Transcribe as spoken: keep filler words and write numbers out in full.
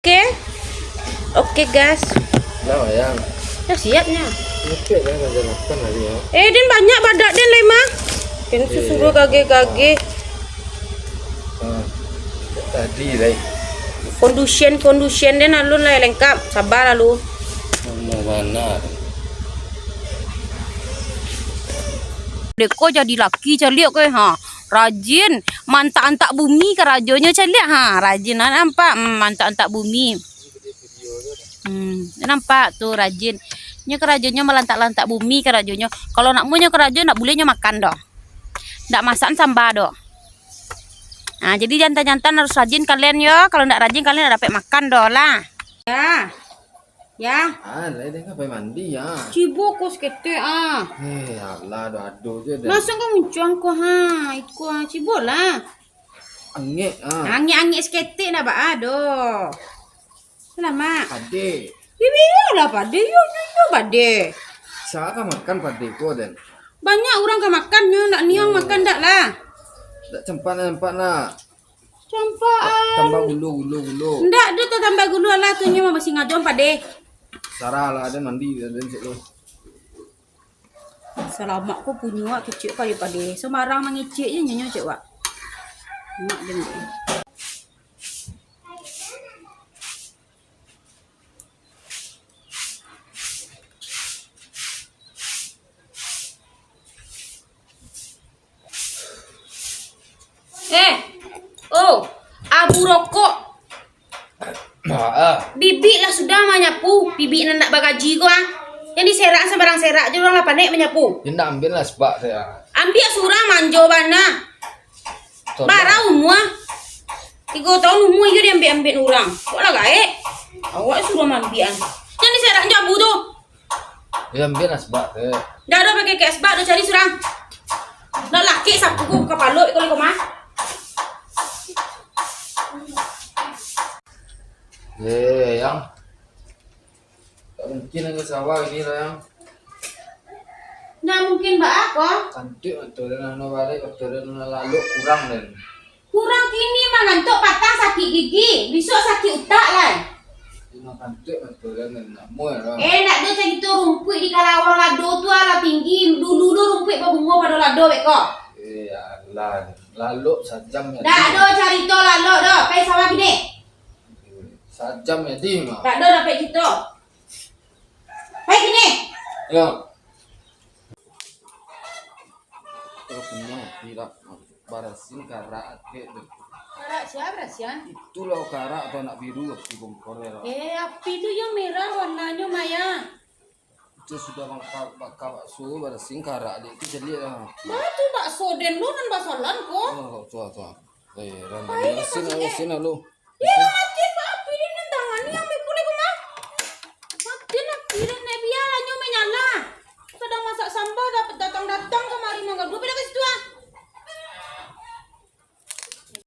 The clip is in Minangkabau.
Oke. Oke, gas. Nah, yang. Ya, siapnya. Oke, dah, dah, dah, makan lagi, ya. Eh, den banyak badak den, lai mah. Den suruh gage-gage. Ah, tadi, lai. Foundation, foundation den alun, lai, lengkap. Sabar lalu. Mau mana? Deko jadi laki caliak ko, ha. Rajin, mantak-antak bumi karajonyo caliak, ha. Rajin, ha, nampak, hmm, mantak-antak bumi. Hmm, nampak tu rajin. Nyo karajonyo malantak-lantak bumi karajonyo. Kalau nak munyo karajo, nak buliah nyo makan doh. Ndak masak samba doh. Nah, jadi jantan-jantan harus rajin kalian yo. Kalau ndak rajin, kalian ndak dapek makan doh lah. Ya. Ya. Ah, lai deh, ngapai mandi, ya? Cibo ko saketek, ah. Eh, alah, ado-ado je deh. Masa kau muncuang ko, ha? Iko, ah, cibo lah. Angek, ah. Angek-angek saketek nak ba-, ah, doh. Selamat. Padeh. Iyo, iyo lah padeh. Iyo, iyo, iyo padeh. Sa ka makan padeh ko, den? Banyak urang ka makan nyo, nak niang makan dak lah? Dak campak, campak nak. Campak ai. Tambah gulo, gulo, gulo. Ndak ado tatambah gulo lah, tu nyo mah masih ngadon padeh. Sarah lah, den mandi, den cek tu. Salamak ko punyo wak kecek padeh-padeh. Sembarang mangecek je nyo, nyo cek wak. Mak den. Eh, oh, abu rokok. Ah, ah. Bibik lah sudah manyapu, bibik nan ndak bagaji ko, ah. Yang diserak sambarang serak je, urang lah pandai manyapu. Yo ndak ambiak lah sabak tu, ah. Ambiak surang manjo bana. Tolong. Bara umua. Tigo taun umua iyo diambiak-ambiak urang. Kok lah gaek? Awak suruah maambiak. Jan diserak jo abu tu. Yo, ambiak lah sabak tu. Ndak ado pakai kek sabak tu, cari surang. Nak lakek sapu ko kapalo ko, ko mah. Eh, yang. Tak mungkin ka sawah kini lah, yang. Ndak mungkin baa ko? Kantuak mato den, ano baliak mato den, lalok kurang den. Kurang kini mah ngantuak, patang sakik gigi, bisuak sakik utak lai. Ino kantuak mato den, nak mual lah. Eh, ndak ado carito rumpuik di kalawang lado tu alah tinggi. Dulu tu rumpuik babungo pado lado beko. Eh, alah, lalok sajam jadi. Ndak ado carito lalok doh, pai sawah kini. Sajam jadi mah. Ndak ado dapek kito. Pai kini. Yo. Kalau punyo, tidak barasin karak atek tu. Karak sia barasian? Itulah karak tu anak biru, api kompor tu. Eh, api tu yang merah warnanyo, Maya. Itu sudah baka, baka bakso, barasin karak atek tu caliak lah. Baa tu bakso den lo nan basalan ko. Oh, tu, tu. Eh, ran, pai, barasin, barasin lah lo.